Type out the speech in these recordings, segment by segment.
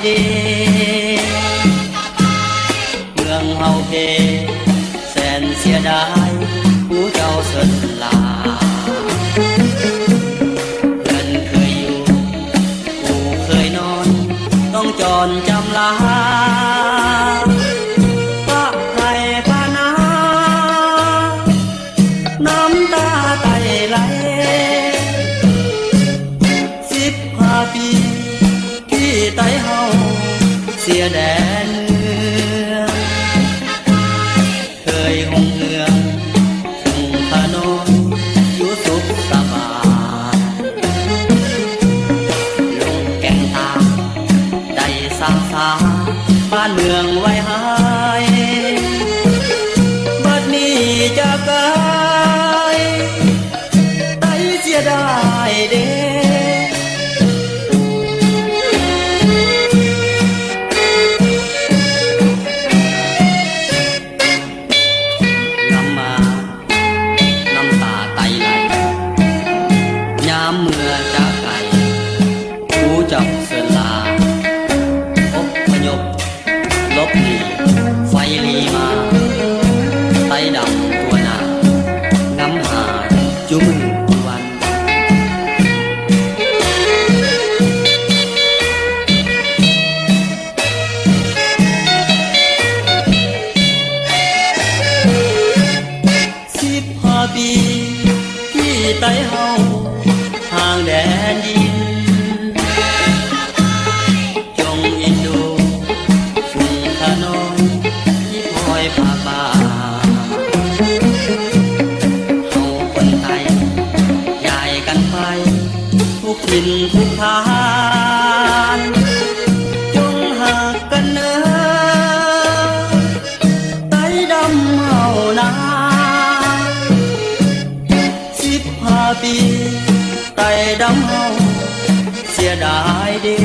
ເມືອງເຮົາເພ ແສນເສຍດາຍ ຜູ້ເຈົ້າເຊີນລາ ເຮືອນເຄີຍຢູ່ ຜູ້ເຄີຍນອນ ຕ້ອງຈອນຈຳລາ ປະໄຮ່ປະນາ ນ້ຳຕາໄຕໄຫຼ ສິບຫ້າປີ ທີ່ໄຕເຮົາເສຍແດນເມືອງ ເຄີຍຮຸ່ງເຮືອງ ທຸ່ງຂະນອງ ຢູ່ສຸກສະບາຍ ລົງແກ່ງຕາງ ໄດ້ສ້າງສາ ບ້ານເມືອງໄວ້ໃຫ້ ບັດນີ້ຈາກໄກ ໄຕເສຍດາຍເດ້ ນຳມາ ນ້ຳຕາໄຕໄຫຼ ຍາມເມື່ອຈາກໄກ ຜູ້ເຈົ້າເຊີນລາ ອົບພະຍົບ ຫຼົບໜີ ໄຟລີມາ ໄຕດຳຕົວໜາ ງຳຫາຈຸມື້ທຸກວັນ ສິບຫ້າປີ ທີ່ໄຕເຮົາ ຫ່າງແດນດິນ ຈົ່ງເອັນດູ ຊຸມຂະນອງ ທີ່ຄອຍພາກບ້ານ ເຮົາຄົນໄຕ ຍ້າຍກັນໄປ ທຸກຖິ່ນທຸກຖານ ຈົ່ງຮັກກັນເນີ ໄຕດຳເຮົານາ ສິບຫ້າປີ ໄຕດຳເຮົາ ເສຍດາຍເດ້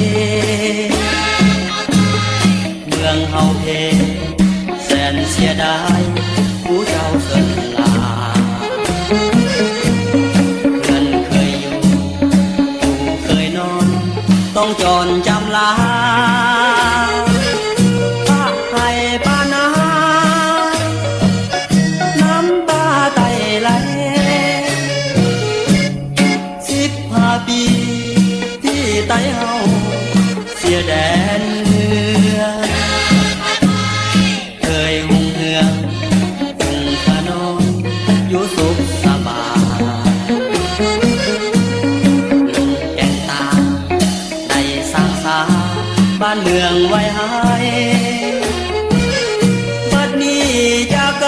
ເມືອງເຮົາເພ ແສນເສຍດາຍ ຜູ້ເຈົ້າເຊີນລາ ເຮືອນເຄີຍຢູ່ ຜູ້ເຄີຍນອນ ຕ້ອງຈອນຈຳລາ ປະໄຮ່ປະນາ ນ້ຳຕາໄຕໄຫຼ ສິບຫ້າປີ ທີ່ໄຕເຮົາ ເສຍແດນເມືອງ ເຄີຍຮຸ່ງເຮືອງ ຮຸ່ງຂະນອງ ຢູ່ສຸກສະບາຍ ລົງແກ່ງຕາງ ໄດ້ສ້າງສາ ບ້ານເມືອງໄວ້ໃຫ້ ບັດນີ້ຈາກໄກ